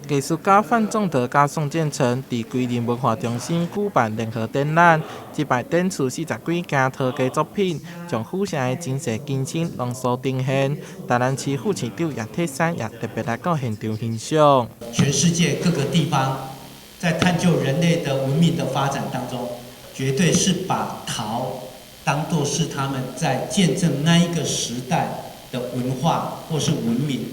藝術家范仲德佮宋建成佇歸仁文化中心舉辦聯合展覽，這擺展出40幾件陶藝作品，將府城的真細景色濃縮呈現。台南市副市長葉鐵珊也特別來到現場欣賞。全世界各個地方在探究人類的文明的發展當中，絕對是把陶當作是他們在見證那一個時代的文化或是文明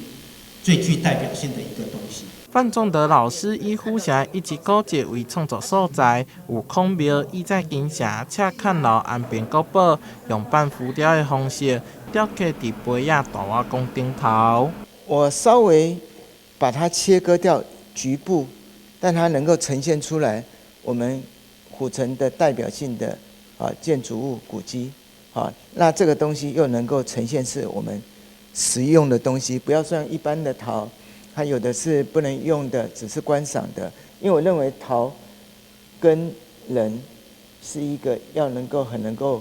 最具代表性的一個東西。范仲德老師以府城遺跡古蹟為創作素材，有孔廟、以在金城、赤崁樓、安平古堡，用半浮雕的方式雕刻佇杯仔大碗公頂頭。我稍微把它切割掉局部，但它能夠呈現出來我們府城的代表性的建築物古蹟，那這個東西又能夠呈現是我們實用的東西，不要像一般的陶。它有的是不能用的，只是觀賞的。因為我認為陶跟人是一個要能夠很能夠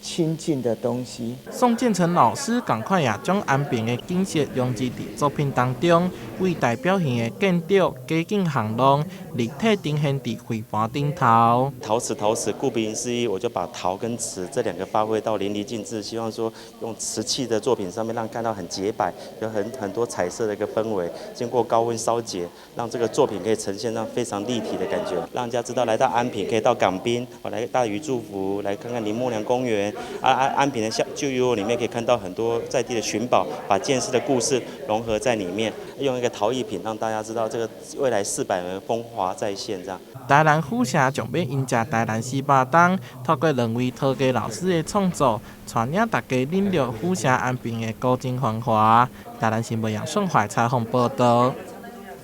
親近的東西。宋建成老師仝款也將安平的景色融入佇作品當中，為代表性的建築、街景巷弄立體呈現佇飛盤頂頭。陶瓷，陶瓷，顧名思義，我就把陶跟瓷這兩個發揮到淋漓盡致，希望說用瓷器的作品上面，讓看到很潔白，有很多彩色的一個氛圍，經過高溫燒結，讓這個作品可以呈現上非常立體的感覺，讓人家知道來到安平可以到港濱，來大漁祝福，來看看林默娘公園。安平的舊聚落裡面可以看到很多在地的尋寶，把建市的故事融合在裡面，用一個陶藝品讓大家知道這個未來400年風華再現這樣。台南府城將欲迎接台南400冬，透過兩位陶藝老師的創作，帶領大家領略府城安平的古今繁華。台南新聞楊順懷採訪報導。